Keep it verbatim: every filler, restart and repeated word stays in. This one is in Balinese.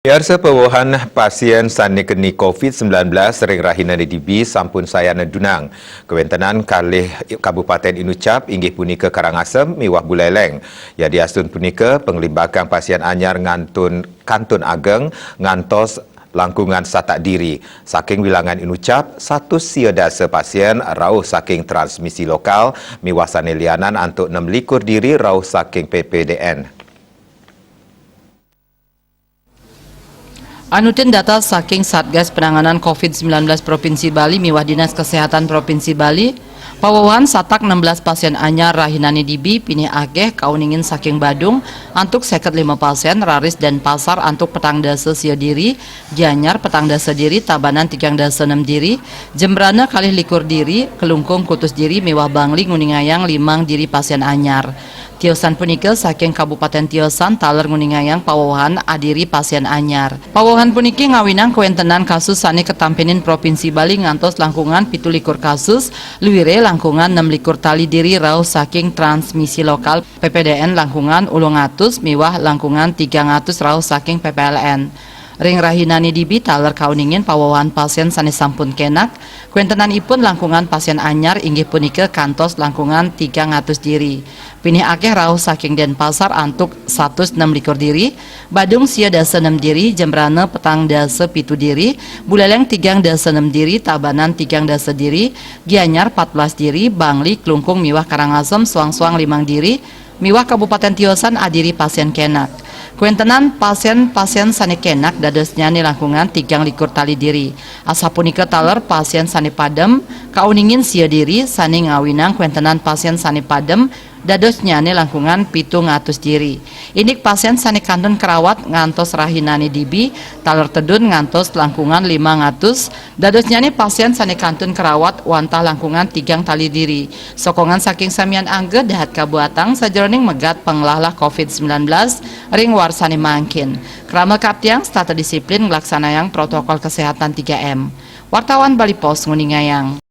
Piarsa, pawehan pasien sane keni covid sembilan belas ring rahinane dibi sampun sayan dunang. Kawentenan kalih Kabupaten Inucap inggih punika Karangasem miwah Buleleng. Yadiastun punika, panglimbagang pasien anyar ngantun kantun ageng ngantos langkungan satak diri. Saking wilangan Inucap, satus sia dasa pasien rauh saking transmisi lokal miwah sane lianan antuk nem likur diri rauh saking P P D N. Anutin data saking Satgas Penanganan covid sembilan belas Provinsi Bali miwah Dinas Kesehatan Provinsi Bali, pawehan satak enam belas pasien anyar rahinane dibi pinih akeh kauningin saking Badung antuk seket lima pasien, raris Denpasar antuk petang dasa sia diri, Gianyar petang dasa diri, Tabanan tigang dasa nem diri, Jembrana kalih likur diri, Klungkung kutus diri miwah Bangli nguningayang limang diri pasien anyar. Tiosan punika saking Kabupaten Tiosan taler nguningayang pawehan adiri pasien anyar. Pawehan puniki ngawinang kawentenan kasus sane katampinin Provinsi Bali ngantos langkungan pitu likur kasus, luire langkungan nem likur tali diri rauh saking transmisi lokal P P D N langkungan ulung atus miwah langkungan tigang atus rauh saking P P L N. Ring rahinane dibi taler kauningin pawehan pasien sane sampun kenak, kawentenanipun langkungan pasien anyar inggih punika kantos langkungan tigang atus diri. Pinih akeh rauh saking Denpasar antuk satus nem likur diri, Badung sia dasa nem diri, Jembrana petang dasa pitu diri, Buleleng tigang dasa nem diri, Tabanan tigang dasa diri, Gianyar empat belas diri, Bangli, Klungkung miwah Karangasem suang-suang limang diri, miwah Kabupaten Tiosan adiri pasien kenak. Kawentenan pasien-pasien sane kenak dadosnyane langkungan tigang likur tali diri. Asapunika taler pasien sane padem kauningin sia diri, sane ngawinang kawentenan pasien sane padem dadosnyane langkungan pitung atus diri. Indik pasien sane kantun karawat ngantos rahinane dibi taler tedun ngantos langkungan limang atus, dadosnyane pasien sane kantun karawat wantah langkungan tigang tali diri. Sokongan saking samian angga dahat kabuatang sajeroning megat panglahlah covid sembilan belas ring warsane mangkin. Krama kaptiang setata disiplin nglaksanayang protokol kesehatan tiga M. Wartawan Bali Post nguningayang.